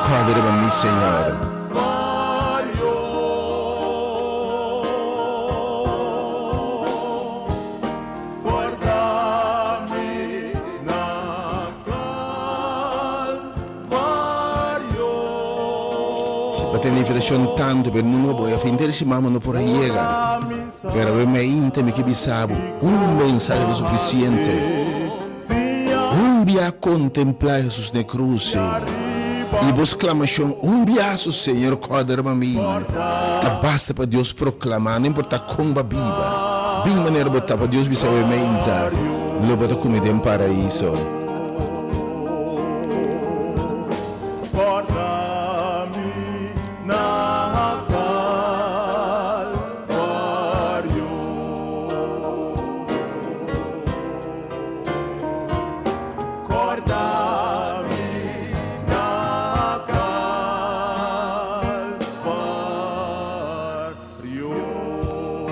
Kòrda riba mi, Señor. Si bo tene invitashon tantu pero nunka bo a fin di siman bo no por a yega. Pero awe meinta mi ke bisa bo un mensahe ta sufisiente. Un bia kontemplá Hesus na e krus i bo sklamashon un bia su Señor kòrda riba mi ta basta pa Dios proklamá no importá kon bo a biba bin manera bo ta pa Dios bisa awe meinta lo bo ta ku mi den paraiso.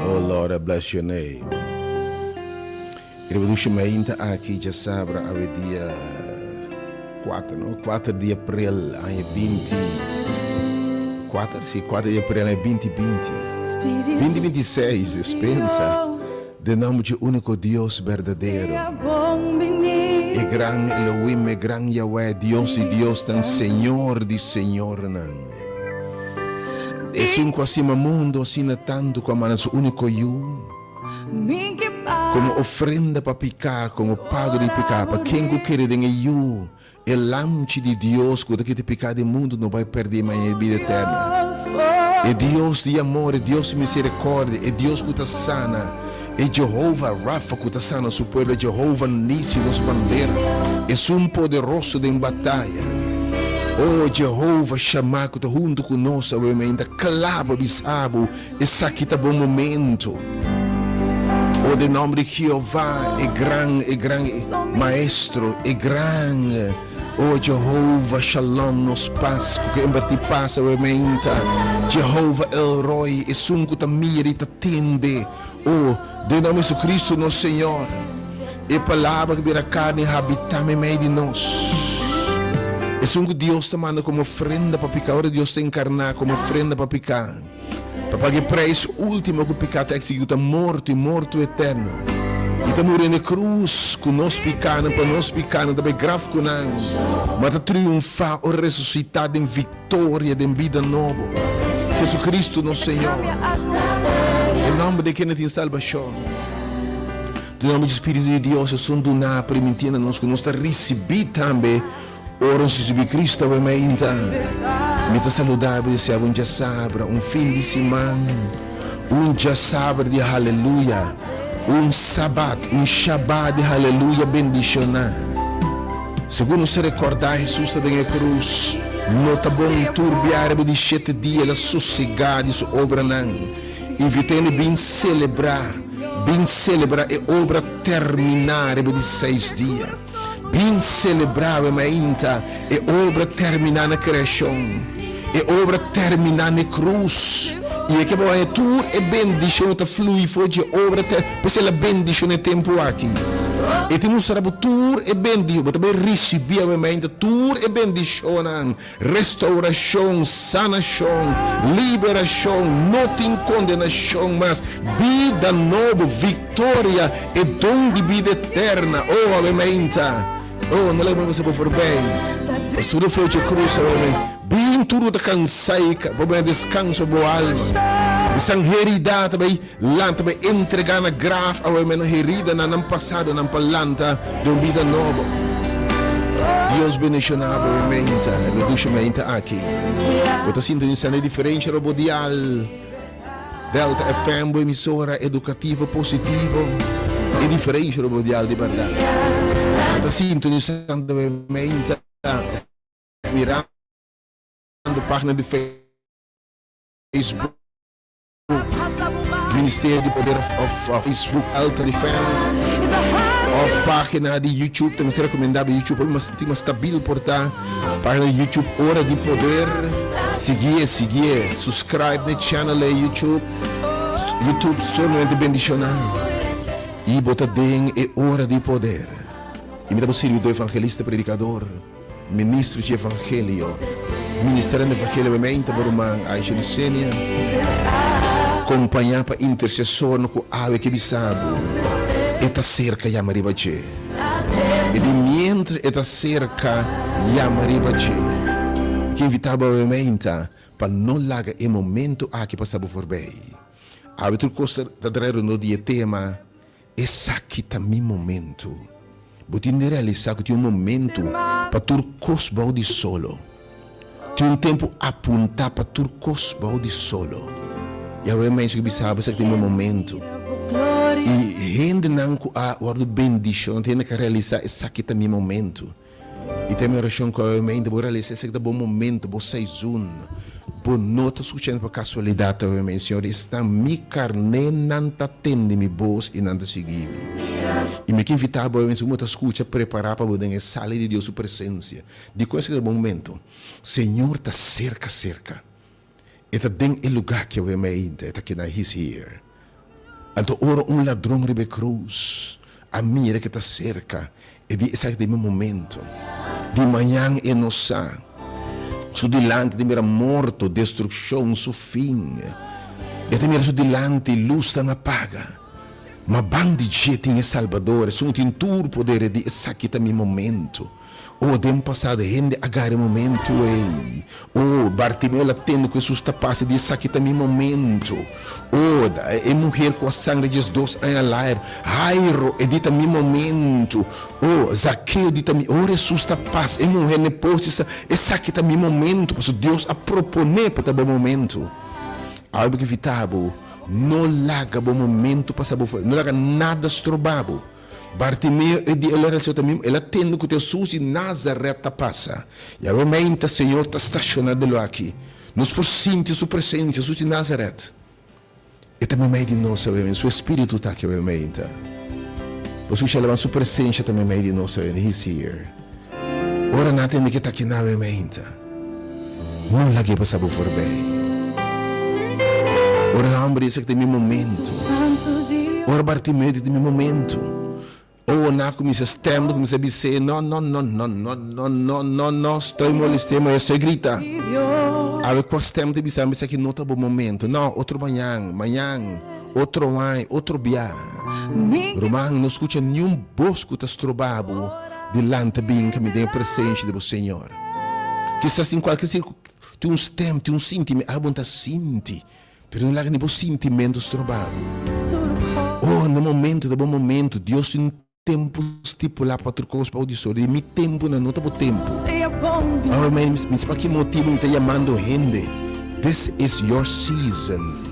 Oh Lord, I bless your name. Riba dushi mainta aki djasabra awe dia 4, no? 4 di april aña 20 4, si, 4 di april aña 2020. 2026, despensa. Den nomber dje úniko Dios berdadero, e gran Elohim, e gran Yahweh, Dios di diosnan, Señor di señornan. Esun ku a stima mundu asina tantu ku a manda su úniko Yu komo ofrenda pa piká, komo pago di piká, pa ken ku kere den e Yu, E Lamchi di Dios ku ta kita piká di mundu no bai pèrdí ma haña e bida eterna. E Dios di amor, e Dios di miserikòrdia, e Dios ku ta sana, e Jehová Rafa ku ta sana su pueblo, e Jehová Nisi, nos bandera, esun poderoso den bataya. O Jehová Shamá ku ta huntu ku nos awe mainta kla pa bisa bo Esaki ta bo momento. O den nomber di Jehová, e gran, e gran Maestro, e gran, o Jehová Shalom, nos pas, ku ke invertí pas awe meinta. Jehová El Roi, esun ku ta mira i ta tende. O, den nomber di Jesucristo nos Señor, e Palabra ku bira karni habitá meimei di nos. Esun ku Dios ta manda komo ofrenda pa piká, ora Dios ta enkarná komo ofrenda pa piká. Pa paga e preis ultimo ku piká ta eksigí ku ta morto i morto eterno. I ta muri na e krus ku nos pikánan pa nos pikánan ta bai graf ku nan, ma ta triunfá ora resusitá den viktoria den bida nobo. Jesucristo nos Señor. E nòmber den kende tin salbashon. Den nòmber di Spiritu di Dios esun duná primintí na nos ku nos ta risibí tambe. Ora nos ricibi Cristo awe mainta, mi ta saluda bo y desea bo un djasabra, un fin di siman, un djasabra di haleluya, un sabat, un shabat di haleluya bendiciona. Segun nos ta recorda Jesus ta den e cruz, no ta bon turbia riba di shete dia el a sosega di su obranan. Invit'e bin celebra, bin celebra e obra termina riba di seis dia. Bin selebrá we mainta e obra terminá na kreashon, e obra terminá na e krus. I e ke bo haña tur e bendishon ku ta flui for dje obra ter, p'esei el a bendishoná e tempu aki. E tin mustra bo tur e bendishon, bo ta bai risibí awe mainta tur e bendishonnan. Restaurashon, sanashon, liberashon, no tin kondenashon mas, bida nobo, viktoria, e don di bida eterna. Oh, awe mainta. Oh, no laga mi pasa bo forbei. Pastor di Floche Cruz, awe mainta. Bin tur ku ta kansá i pa bo haña deskanso bo alma. Esnan heridá ta bai lanta, bai entregá na graf awe mainta, heridanan, nan pasadonan pa lanta den un bida nobo. Dios bendiciona bo e meinta, e dushi meinta aki. Bo ta sintonisa na e diferencia ro bo dial Delta FM, bo emisora educativo positivo. E diferencia ro bo dial di berdad. Bo ta sintonisando e meinta, mirando pagina di Facebook. Ministerio di Poder of Facebook Delta FM of pagina di YouTube ta mester recomenda YouTube hopi mas tin mas stabil por ta pagina di YouTube Ora di Poder sigie sigie subscribe na channel e YouTube YouTube solamente bendiciona y bo ta den e Ora di Poder y mi ta bo sirbido evangelista predicador. Ministro dje Evangelio, Ministerando Evangelio bo meinta bo ruman Aisha Lucenia, kompañá pa intersesornan ku awe ke bisa bo, e ta serka yama riba dje. I di miéntras e ta serka yama riba dje, e ke invitá bo awe meinta pa no laga e momento aki pasa bo forbei. Awe tur kos ta drai rondó di e tema. Esaki ta mi momento. Bo tin di realisá ku tin un momento pa tur kos bou di solo. Tin un tempu apuntá pa tur kos bou di solo. Yahweh mes ku bisa bo esaki ta mi momento. I hendenan ku a wòrdu bendishoná ta hende ku a realisá esaki ta mi momento. I ta mi orashon ku awe mainta bo realisa esaki ta bo momento, bo seizun. Bo no ta skuchando pa kasualidat awe mainta. Señor di esnan, mi karnénan ta tende mi bos i nan ta sigui mi. I mi ke invitá bo awe mainta, si bo ta skucha, prepará pa bo den e sala di Dios su presensia. Dikon esaki ta bo momento? Señor ta serka serka. E ta den e lugá ki awe mainta, e ta keda He's here. Anto ora un ladron riba e krus a mira ke ta serka, e di, Esaki ta e mi momento. Di mañan e no sa. Su dilanti ta mira morto, destrukshon, su fin. E ta mira su dilanti lusnan a paga. Ma ban di dje tin e Salbador, esun ku tin tur poder, e di, Esaki ta mi momento. Oh, den pasado hende a gara e momento ei. Oh, Bartimeo la tende ku Hesus ta pasa di esaki ta mi momento. Oh, e muher ku a sangra diesdos aña laer, Jairo, e di ta mi momento. Oh, Zakeo di ta mi, ora Hesus ta pasa, e muher n'e pos di sa, esaki ta mi momento, pasobra Dios a proponé pa ta bo momento. Awe bo ke invitá bo, no laga bo momento pasa bo for, no laga nada stroba bo. Bartimeo e di el a resa ta mismo, el a tende ku Hesus di Nazaret ta pasa. Yahweh meinta Señor ta stashoná den lo aki. Nos por sinti Su presensia, Hesus di Nazaret. E ta meimei di nos awe, Su Espíritu ta aki awe meinta. Bo skucha alabá Su presensia ta meimei di nos awe, He's here. Ora nan a tende ke ta aki na awe meinta, no lag'é pasa bo forbei. Ora e hòmber di esaki ta mi momento. Ora Bartimeo di ta mi momento. Oh, nan a kuminsá stèm, nan a kuminsá bis'é, No, no, no, no, no, no, no, no, no, stoi molestié mi, stoi grita. Awe kua stèm ta bisa mi esaki no ta bo momento. No, otro mañan, mañan, otro aña, otro bia. Ruman, no skucha niun bos ku ta stroba bo. Di lanta bin ka mi den e presencia di bo Señor. Kisas tin cualke circu, tin un stem, tin un sintime, abo no ta sinti, pero no laga ni bo sintimento stroba bo. Oh, na momento ta bo momento, Dios tin un tempo stipula pa tur cos pa bo disor, di mi temponan no ta bo tempo. Oh, mi, mi sa pa ki motibo mi ta yamando hende, this is your season.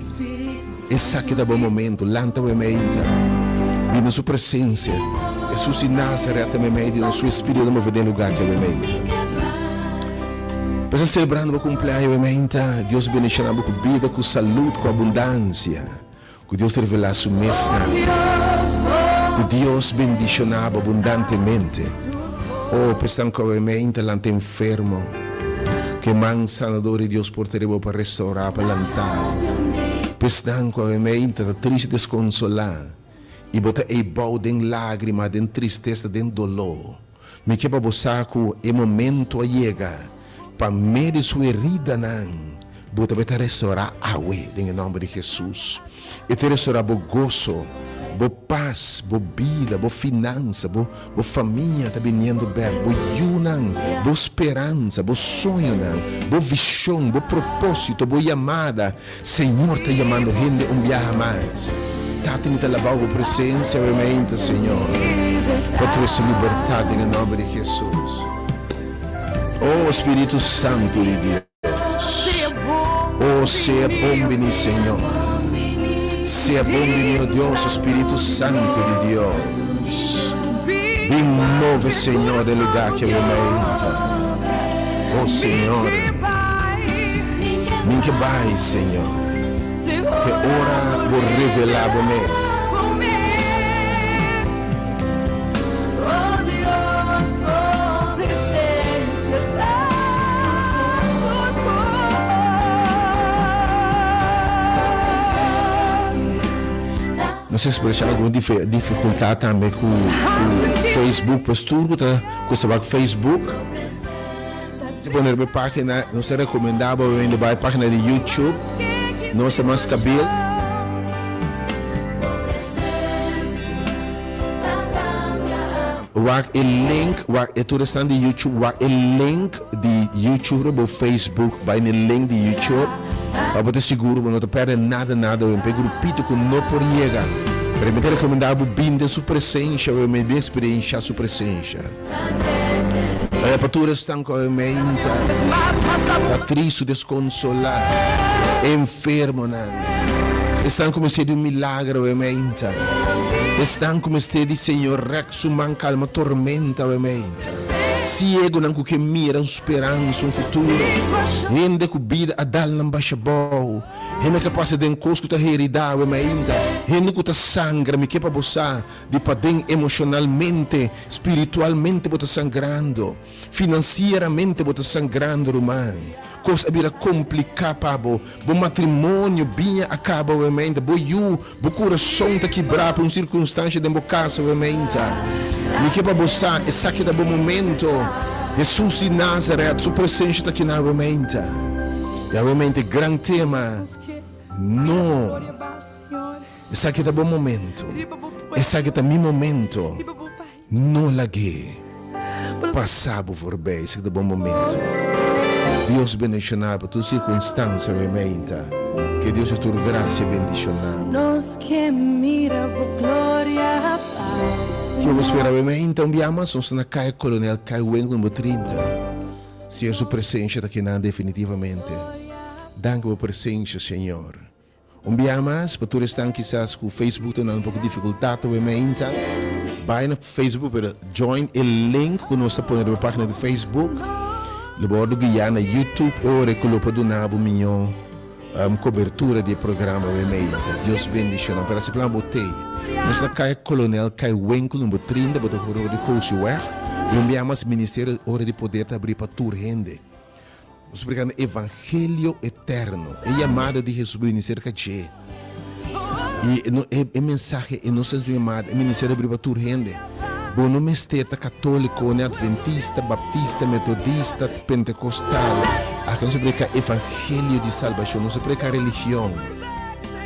Esaki ta bo momento, lanta bo meinta, bini su presencia. Hesus di Nazaret ta meimei di nos, su Espiritu ta move den lugar aki awe meinta. Bo ta celebrando bo cumpleaños awe meinta, Dios bendiciona bo cu bida, cu salud, cu abundancia. Cu Dios ta revela su mes na bo. Cu Dios bendiciona bo abundantemente. Oh, pa esnan cu awe meinta lanta enfermo. Ku e man sanador di Dios por ta riba bo pa restaurá, pa lantá bo. Pa esnan ku awemeinte ta trist i deskonsolá, i bo ta ei bou den lágrima, den tristesa, den doló, mi ke pa bo sa ku e momento a yega pa medio di su heridanan bo ta bai ta restaurá awe den e nòmber di Hesus. E ta restaurá bo goso, bo pas, bo bida, bo finansa, bo bo famia ta biniendo bek, bo yunan, bo speransa, bo soñonan, bo vishon, bo propósito, bo yamada. Señor ta yamando hende un biaha mas. Tata, mi ta alabá bo presensia awe mainta, Señor, pa trese libertat den e nòmber di Hesus. O Spiritu Santu di Dios. Oh, sea bon bini, Señor. Sea bon bini, oh Dios, Spiritu Santo di Dios. Bin move, Señor, den lugar ki awe mainta. Oh, Señor. Min ke bai, Señor. Te ora bo revela bo mes. Nos expresha algun dificultad tambe cu Facebook, pues tur cu ta cu sa wak Facebook. Si bo riba e pagina, nos ta recomenda bo wende bai pagina di YouTube. Nos ta mas stabil. Wak e link, wak e tur esnan di YouTube, wak e link di YouTube riba bo Facebook, bai na e link di YouTube pa bo ta sigur bo no ta perde nada nada wen pa e grupito ku no por yega. Pero mi ta recomenda bo bin den su presencia wen mi bin experiencia su presencia. Aya pa tur esnan ku aumenta, ta tristu, deskonsolá, enfermonan, esnan ku mester di un milagro aumenta, esnan ku mester di Señor rèk su man kalma tormenta aumenta, siegonan ku ke mira un speransa, un futuro, hende ku bida a dal nan basha bou, hende ku a pasa den kos ku ta heridá aumenta, hende ku ta sangra, mi ke pa bo sa. Di paden emocionalmente, spiritualmente bo ta sangrando, financieramente bo ta sangrando ruman. Cos a bira complica pa bo, bo matrimonio biña a caba obviamente, bo yu, bo curason ta kibra pa un circunstancia den bo casa obviamente. Mi ke pa bo sa esaki ta bo momento, Jesus di Nazaret su presencia ta kina obviamente. Y obviamente gran tema, no. Esaki ta bo momento. Esaki ta mi momento. No lag'é pasa bo voorbij. Esaki ta bo momento. Dios bendiciona bo tur circunstancia mi meinta. Ke Dios di tur gracia bendiciona bo. Ke bo spera mi meinta un bia mas? Nos ta na Kaya Kolonel Kai Winkel number 30. Señor su presencia ta kinan definitivamente. Danki pa bo presencia Señor. Un biaha mas, pa tur esnan kisas ku Facebook ta duna un poko difikultat awe meinta, bai na Facebook pero join e link ku nos ta pone riba pagina di Facebook. Lo bo wòrdu guiá na YouTube e ora ku lo por duna bo mihó kobertura di e programa awe meinta. Dios bendishona. Pero así plan bo tei. Nos na Kaya Kolonel Kai Winkel number 30, bo ta hora di Gosiweg. I un biaha mas Ministerio Ora di Poder ta abrí pa tur hende. Nos predica e evangelio eterno, e yamada di Hesus bini cerca dje. Y e, e mensahe, e no su yamada, e ministerio abri pa tur hende. Bo no mester ta católico, ni adventista, baptista, metodista, pentecostal. Aki nos predica evangelio di salbacion, nos predica religion.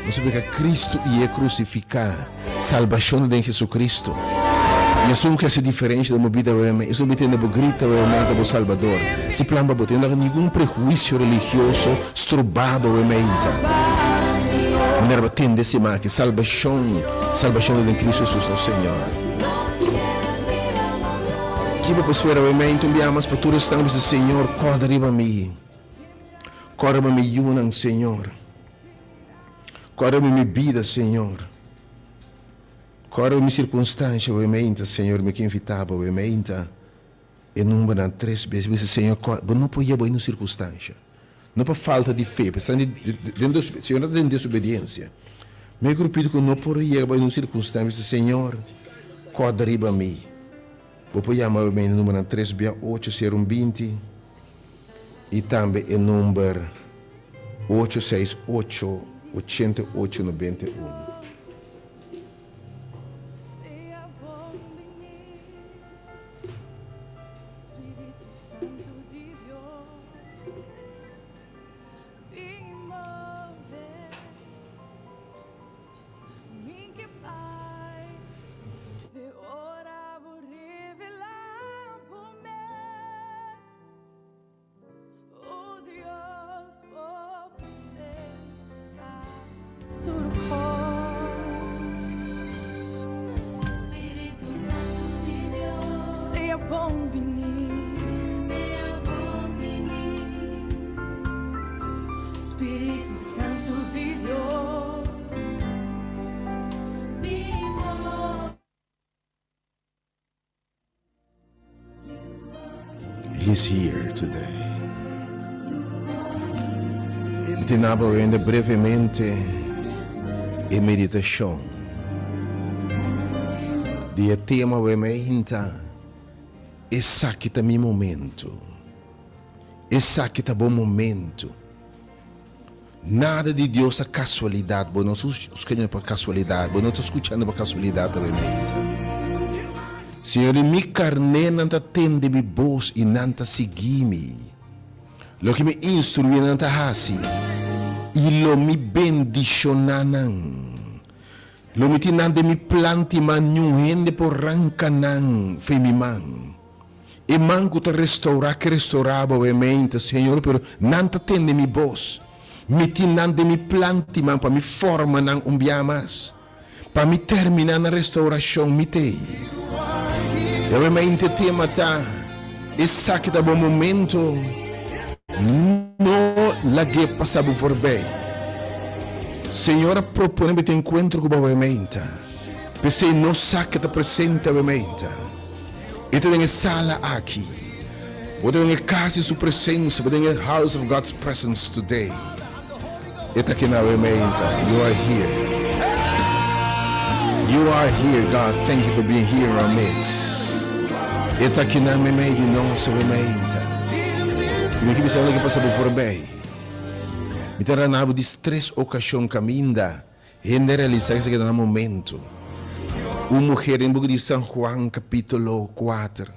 Nos predica Cristo y e crucifica. Salbashon den Jesucristo. I esun ku hasi diferensha den bo bida weme, esun ku tende bo grita weme ta bo Salbador. Si plan pa bo tin, no laga ningun prehuisio religioso stroba bo weme ainda. Manera bo tende e siman aki, salbashon, salbashon ta den Cristo Jesus nos Señor. Ki bo por spera weme ainda un bia mas pa tur esnan ku bisa, Señor, kòrda riba mi. Kòrda riba mi yunan, Señor. Kòrda mi mi bida, Señor. Kòrda mi sirkunstansha wei meinta, Señor, mi ke invitá bo wei meinta. E numbernan tres bes, bisa, Señor, kòrda, bo no por yeba bo den un sirkunstansha. No pa falta di fe, pa esnan di den Señor no ta den desobediensia. Mi e grupito ku no por yega bo den un sirkunstansha, bisa, Señor, kòrda riba mi. Bo por yama wei meinta numbernan tres bia ocho sero un binti i tambe e number. Ocho seis ocho ochenta i ocho nobenta i un. He's here today. Mi tin abo hende brevemente e meditacion di e tema we me hinta esaki ta mi momento. Esaki ta bo momento. Nada di Dios ta casualidad, bo no ta scuchando pa casualidad, bo no ta scuchando pa casualidad awe mainta. Señor, di mi carnénan ta tende mi bos y nan ta sigui mi. Loke mi instruí nan ta hasi, i lo mi bendishoná nan. Lo mi tin nan den mi planti man, niun hende por ranka nan fei mi man. E man ku ta restourá ke restourá bo e mente, Señor, pero nan ta tende mi bos. Mi tin nan den mi planti man pa mi forma nan un bia mas. Pa mi terminá nan restourashon, mi t'ei. Awe mente tema ta, Esaki ta bo momento, no lag'é pasa bo forbei. Señor a proponé bo tin enkuentro ku bo awe mente. P'esei no sa ke ta presente awe mente. E ta den e sala aki. Bo ta den e kas di Su presensia. Bo ta den e house of God's presence today. E ta kina awe meinta. You are here. You are here, God. Thank you for being here in our midst. E ta kina meimei di nos awe meinta. I mi ke bisa algo ke pasa bo forbei. Mi ta rana bo dis tres okashon kaminda. Hende a realisá esaki ta na momento. Un muher den buki di San Juan capítulo kuater,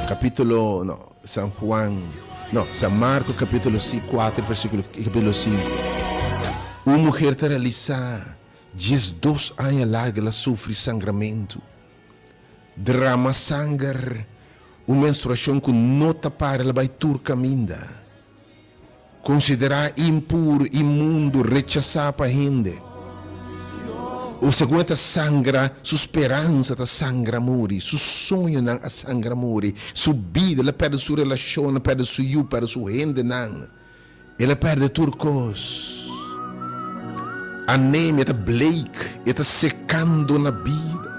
capítulo, no, San Juan, no, San Marco capítulo kuater versículo, capítulo sinku. Un muher ta realisá diesdos aña largu el a sufri sangramentu, drama sanger, un menstruashon ku no ta para, el a bai tur kaminda. Konsiderá impuru, inmundu, rechasá pa hende. O segun e ta sangra, su speransa ta sangra muri, su soñonan a sangra muri, su bida, el a pèrdè su relashon, el a pèrdè su yu, pèrdè su hendenan, el a pèrdè tur kos. Anemia ta bleik, e ta sekando na bida.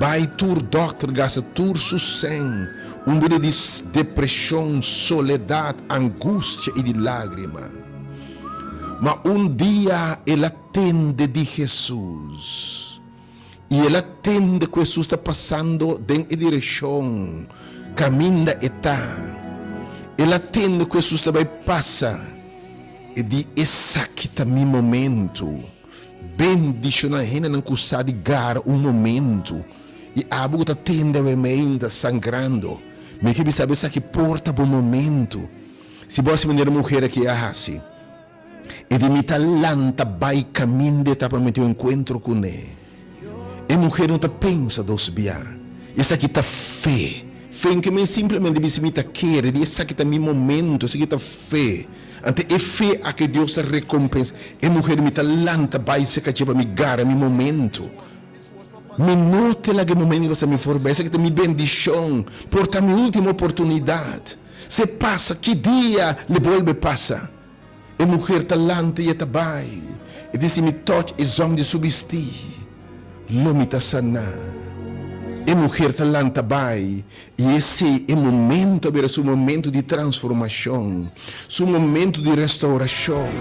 Bai tur dòkter gasta tur su sèn, un bida di depreshon, soledat, angustia i di lágrima. Ma un dia el a tende di Hesus, i el a tende ku Hesus ta pasando den e direkshon kaminda e ta. El a tende ku Hesus ta bai pasa, e di, Esaki ta mi momentu. Bendiciona hendenan cu sa di gara un momento y abo cu ta tende awe meinta sangrando. Mi ke bisa bo esaki por ta bo momento. Si bo haci manera e muher aki a haci, e di mi ta lanta bay caminda e ta pa mi tin un encuentro cune. E muher no ta pensa dos bia. Esaki ta fe. Fe en ke men simplemente bisa mi ta kere di esaki ta mi momento, esaki ta fe. Ante e fe aki Dios ta recompensa e muher mi ta lanta bai seca dje pa mi gara mi momento. Mi no te laga e momento pasa mi forbij, esaki ta mi bendicion, por ta mi ultimo oportunidad. Se pasa ki dia le bolbe pasa? E muher ta lanta y e ta bai. E di si mi touch e zom di su bisti, lo mi ta sana. E muher ta lanta bai y esey e momento a bira su momento di transformacion, su momento di restauracion.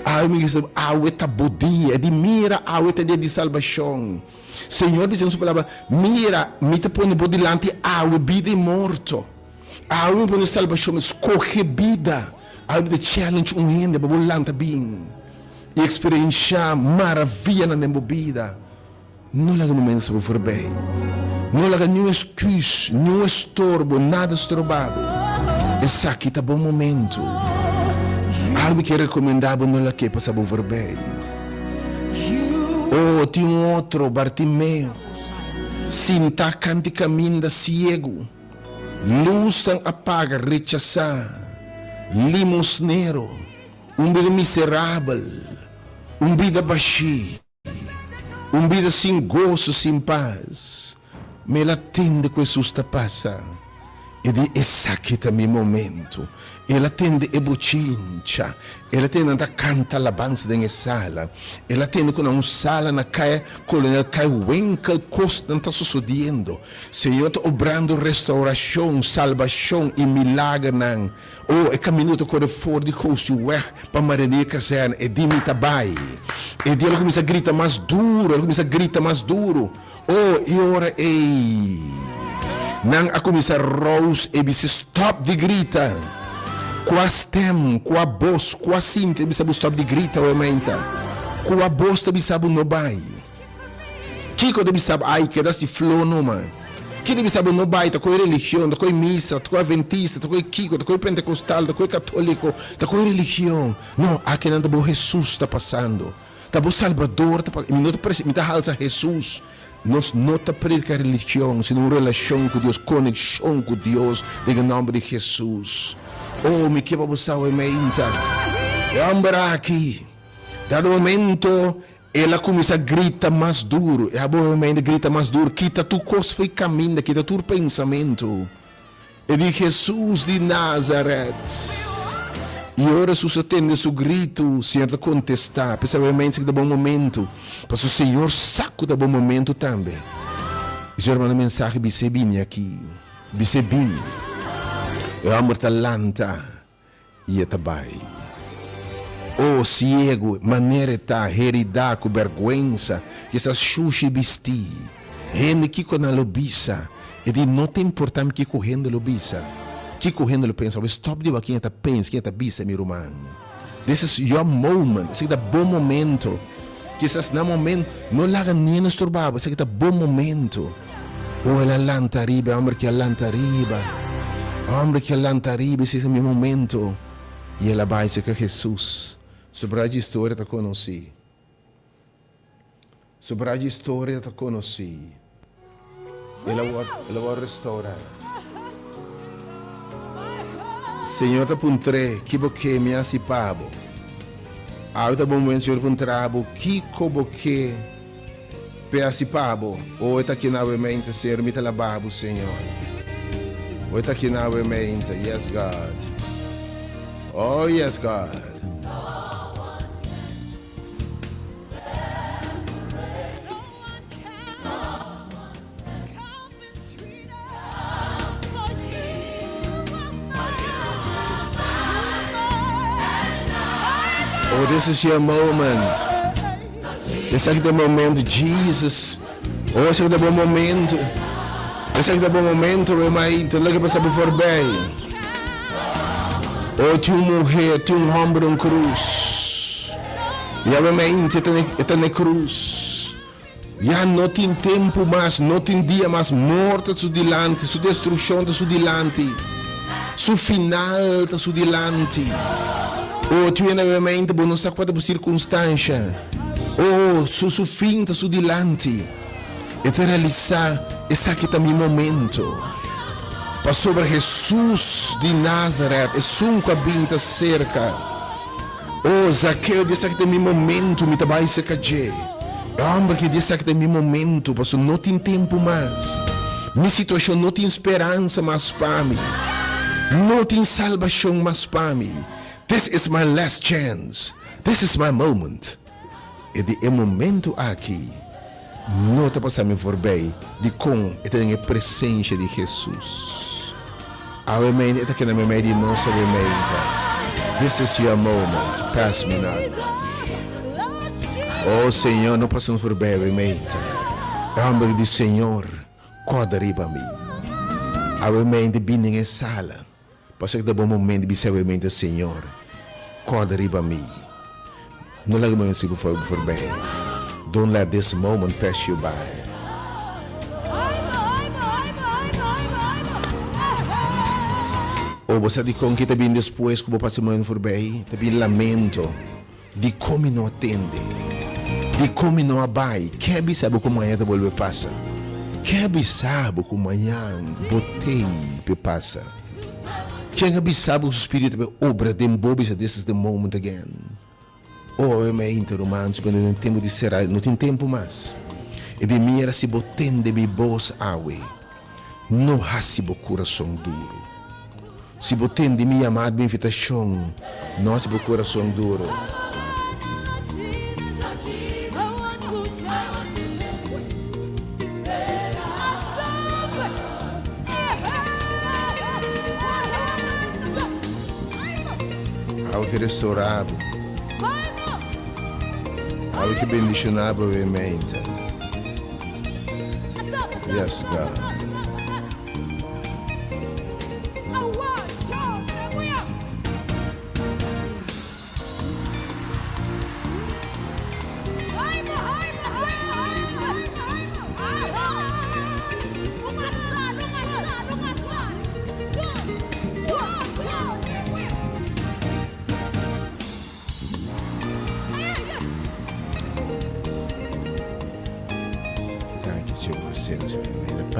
Awe mi bisa, awe ta bo dia. E di mira, awe ta dia di salbacion. Señor bisa den su palabra, mira, mi ta pone bo dilanti awe bida y morto. Awe mi pone salbashon, mi skohe bida. Awe mi ta challenge un hende pa bo lanta bin i eksperenshá maravianan den bo bida. No laga momento bo forbei. No laga niun esküs, niun estorbo, nada stroba bo. Esaki ta bo momento. Awe mi ke rekomendá bo no lag'é pasa bo forbei. Oh, tin un otro, Bartimeo, sintá kant'i kaminda siegu. Lusnan a paga rechasá, limosnero, un bida miserabel, un bida bashí, un bida sin goso, sin pas. Ma el a tende ku Hesus ta pasa. E di, Esaki ta mi momento. El a tende e bochincha. El a tende nan ta kanta alabansa den e sala. El a tende ku na un sala na kaya Kolonel Kai Winkel kosnan ta sosodiendo. Señor ta obrando restaurashon, salbashon i milagernan. O, e kaminda ta kore for di Gosiweg pa Marinier Kazerne. E di mi ta bai. E di el a kuminsá grita mas duru, el a kuminsá grita mas duru. O, e ora ei nan a kuminsá rous e bisa, Stòp di grita! Kua stèm, kua bos, kua sinti ta bisa bo stòp di grita awe mainta? Kua bos ta bisa bo no bai? Kiko ta bisa bo, Ai, keda si flo numa? Ken ta bisa bo no bai? Ta koe religion, ta koe misa, ta koe adventista, ta koe kiko, ta koe pentekostal, ta koe katoliko, ta koe religion. No, akinan ta bo Hesus ta pasando. Ta bo Salbador ta pasando. Mi no ta presi, mi ta halsa Hesus. Nos no ta predika religion, sino un relashon ku Dios, konekshon ku Dios den e nòmber di Hesus. Oh, mi ke pa bo sa awe meinta. E hòmber aki, dado momento, el a kuminsá grita mas duru. E abo awe meinta grita mas duru, kita tur kos fo'i kaminda, kita tur pensamentu. E di Hesus di Nazaret. I ora Hesus a tende su gritu, Señor ta kontestá. P'esei awe meinsa ki ta bon momentu, pasobra Señor sa ku ta bon momentu tambe. I Señor a manda mensahe bis'é bini aki, bis'é bin. E hòmber ta lanta. I e ta bai. O siegu, manera e ta heridá ku bèrgwensa, kisas shushi bistí. Hende kiko nan lo bisa? E di, No ta importá mi kiko hende lo bisa, kiko hende lo pensa. Awor stòp di wak ken e ta pensa, ken e ta bisa, mi ruman. This is your moment, esaki ta bo momento. Kisas na momento, no laga niende storba bo, esaki ta bo momento. Oh, el a lanta ariba, e homber ki a lanta ariba. E homber ki a lanta ariba, esei ta mi momento. I el a bai serka Hesus. Sobra dje historia ta konosí. Sobra dje historia ta konosí. El a wòrdu, el a wòrdu restourá. Señor ta puntr'é, Ki bo ke mi hasi pa bo? Awe ta bon momento Señor puntra bo, Kiko bo ke p'e hasi pa bo? O e ta kina awe mente, Señor, mi ta laba bo, Señor. O e ta kina awe mente, yes God. Oh yes God. Oh, this is your moment. Esaki ta momento, Jesus. Oh, esaki ta bo momento. Esaki ta bo momento, we mai. Te loke pasa bo voorbij. Oh, tin un mujer, tin un homber un cruz. Ya we mai, e ta ne cruz. Ya no tin tempu mas, no tin dia mas, morto ta su dilanti, su destrukshon ta su dilanti, su final ta su dilanti. O, tin hende obviamente bo no sa kua ta bo sirkunstansha. O, su su fin ta su dilanti. E ta realisá, Esaki ta mi momento. Pasobra Hesus di Nazaret, esun ku a bin ta serka. Oh, Zakeo di esaki ta mi momento, mi ta bai serka dje. E hòmber ki di esaki ta mi momento, pasobra no tin tempu mas. Mi situashon no tin speransa mas pa mi. No tin salbashon mas pa mi. This is my last chance. This is my moment. E di e momento aki no ta pasa mi voorbij dikon e ta den e presencia di Jesus. Awe mente e ta keda meimei di nos awe mente. This is your moment, pass me not. Oh Señor, no pasa nos voorbij awe mente. E homber di Señor, corda riba mi. Awe mente bin den e sala. Pasobra ta bon momento di bisa awe mente, Señor, corda riba mi. No laga mi momento sibi forbij. Don't let this moment pass you by. O bo sa dikon ki ta bin despues ku bo pasa e momento forbij? Ta bin lamento. Dikon mi no a tende? Dikon mi no a bai? Ke a bisa bo ku mañan ta bolbe pasa? Ke a bisa bo ku mañan bo tei p'e pasa? Ken a bisa bo ku su spiritu ta bai obra den bo bisa this is the moment again? Oh, awe mi a inta ruman, su den tempu di sera, no tin tempu mas. E di mira si bo tende mi bos awe, no hasi bo kurason duru. Si bo tende mi yamada, mi invitashon, no hasi bo kurason duru. Awe ke restorá bo. Awe ke bendishoná bo mente. Yes, God.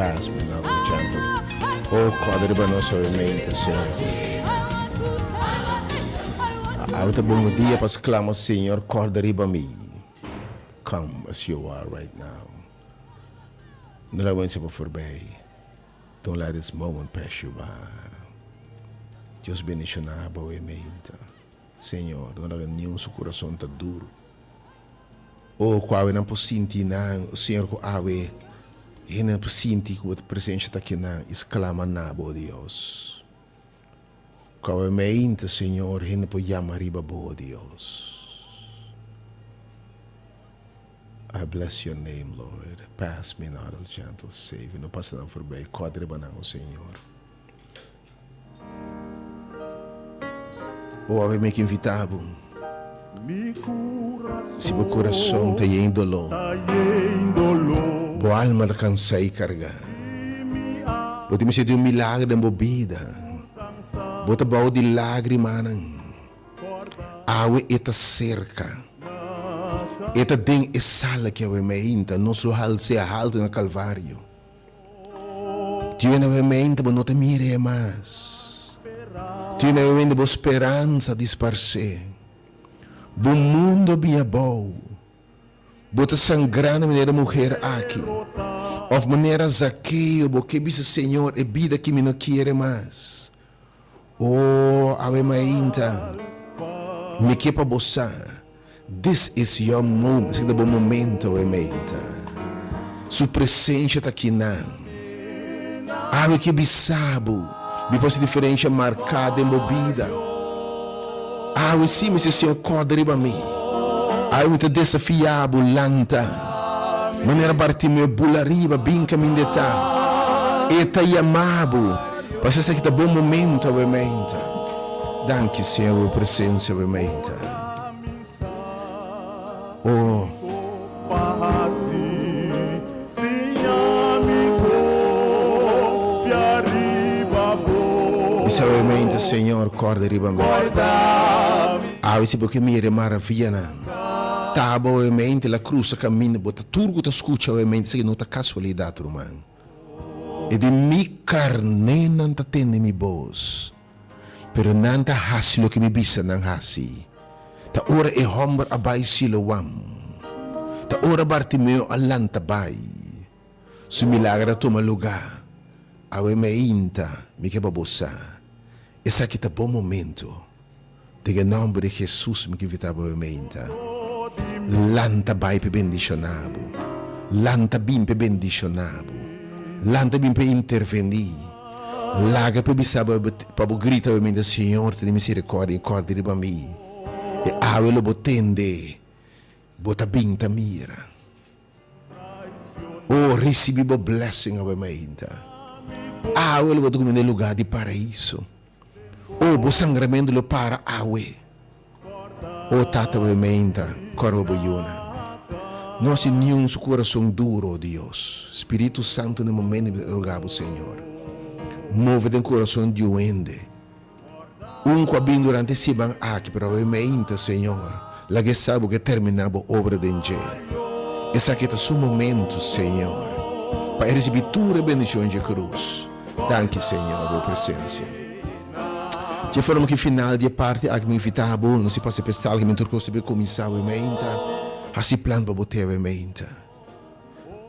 Pass me not, O gentle. Oh, kòrda riba nos awe mente, Señor. Awe ta bon dia pa sklama, Señor, kòrda riba mi. Come as you are right now. No laga wense bo forbij. Don't let this moment pass you by. Dios bendiciona bo awe mente. Señor, no laga niun su kurason ta duru. O ku awe nan por sinti nan, o Señor, ku awe hende por sinti ku bo presensia ta aki nan i sklama na bo, o Dios. Ku awe meinta, Señor, hende por yama riba bo, o Dios. I bless your name, Lord. Pass me not, O gentle Savior. No pasa nan forbij, kòrda riba nan, o Señor. O awe mi ke invita bo. Si bo kurason ta yen doló, bo alma ta kansá i kargá, bo tin mester di un milagro den bo bida, bo ta bou di lágrimanan, awe e ta serka, e ta den e sala ki awe meinta nos lo hals'é haltu na Kalvario. Tiene awe mente bo no ta mir'é mas. Tiene awe mente bo speransa a disparsé. Bo mundo a bin abou. Bo ta sangrando manera e muher aki. Of manera Zakeo bo ke bisa Señor e bida aki mi no kiere mas. Oh, awe mainta, mi ke pa bo sa, this is your moment, esaki ta bo momento awe mainta. Su presencia ta akinan. Awe ke bisa bo, mi por hasi diferencia marca den bo bida. Awe si mi si Señor corda riba mi. Awe mi ta desafia bo, lanta. Manera Bartimeo bula riba, bin caminda e ta. E ta yama bo. Pasa esaki ta bon momento awe meinta. Danki Señor pa bo presencia awe meinta. Oh. Bisa awe meinta Señor corda riba mi. Awe si bo ke mira e maravianan. Ta bo awe meinta la crusa caminda bo ta tur cu ta scucha awe meinta esaki no ta casualidad ruman. E di mi karnénan ta tende mi bos, pero nan ta hasi loke mi bisa nan hasi. Ta ora e hòmber a bai Siloam. Ta ora Bartimeo a lanta bai. Su milager a tuma lugá. Awe meinta mi ke pa bo sa, esaki ta bo momento. Den e nòmber di Hesus mi ke invitá bo meinta. Lanta bai p'e bendishoná bo. Lanta bin p'e bendishoná bo. Lanta bin p'e intervení. Laga p'e bisa bo pa bo grita bo meinta, Señor, tene misericordia i kòrda riba mi. E awe lo bo tende, bo ta bin ta mira. Oh, risibí bo blessing awe meinta. Awe lo bo ta kuminda e lugá di paraiso. Oh, bo sangramentu lo para awe. Oh, Tata awe meinta, kòrba bo yunan. No hasi niun su kurason duro, oh Dios. Spiritu Santu na e momento mi ta roga bo, Señor, move den kurason di un hende. Un ku a bin durante e siman aki, pero awe meinta, Señor, laga e sa bo ke terminá bo obra den dje. Esaki ta su momento, Señor, pa e risibí tur e bendishon dje krus. Danki, Señor, bo presensia. Dje forma ki final di e parti aki mi invitá bo, no si pasa p'e sal ki mi tur kos ta bin kuminsá awe meinta, hasi plan pa bo te awe meinta.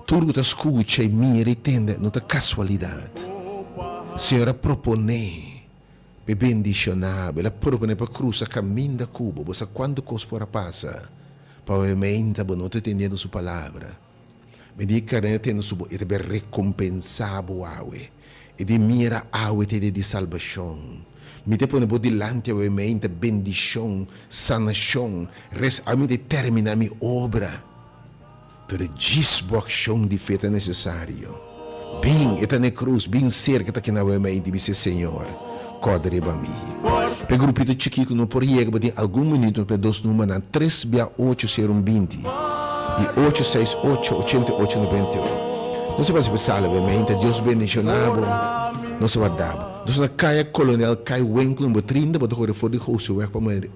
Tur ku ta skucha i mira i tende no ta kasualidat. Señor a proponé pa e bendishoná bo, el a proponé pa krusa kaminda ku bo. Bo sa kuantu kos por a pasa pa bo meinta bo no ta tendiendo su palabra. Mi di karné tende su bo, e ta bai rekompensá bo awe. E di mira awe ta e dia di salbashon. Mi ta pone bo dilanti awe meinta bendishon, sanashon, res awe mi ta terminá mi obra. Pero djis bo akshon di fe ta nesesario. Bin, e ta n'e krus, bin serka ta kina wei i di bis'é, Señor, kòrda riba mi. P'e grupito chikí ku no por yega bo den algun minuto p'e dos numbernan, tres bia ocho sero un binti i ocho seis ocho ochenta i ocho noventa i un. Nos ta pasa p'e sala wei meinta. Dios bendishoná bo. Nos ta warda bo. Nos na Kaya Kolonel Kai Winkel number trinta, bo ta kore for di Goseweg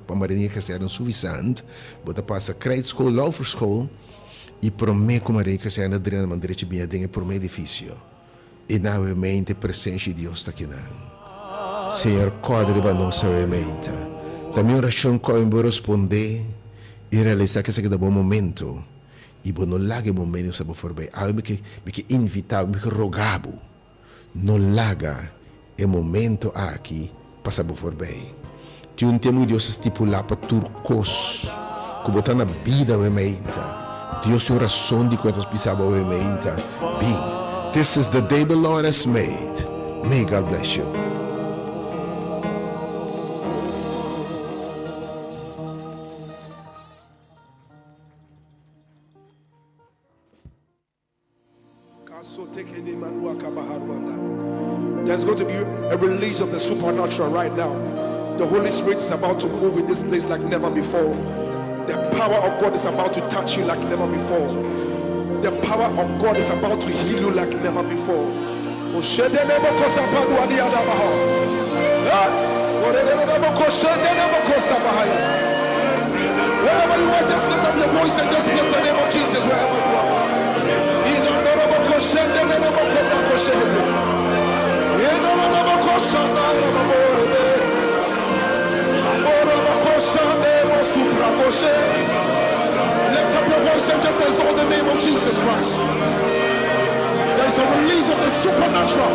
pa Marinier Kazerne Suffisant. Bo ta pasa Krijtschool, Lauferschool y prome cu Maria Kazerne drenta man derecho biña den e prome edificio. I na awe mente presenshi di Dios ta kinan. Señor kòrda riba nos awe mente. Ta mi orashon ku awe bo respondé i realisá ku esaki ta bo momento i bo no laga e momento pasa bo forbei. Awe mi ke mi ke invitá bo, mi ke roga bo, no laga e momento aki pasa bo forbei. Tin un tempu ku Dios a stipulá pa tur kos ku bo ta na bida awe meinta. Dios tin un rason dikon e ta bisa bo awe meinta, Bin. This is the day the Lord has made. May God bless you. There's going to be a release of the supernatural right now. The Holy Spirit is about to move in this place like never before. The power of God is about to touch you like never before. The power of God is about to heal you like never before. Wherever you are, just lift up your voice and just bless the name of Jesus wherever you are. Lift up your voice and just exalt the name of Jesus Christ. There is a release of the supernatural.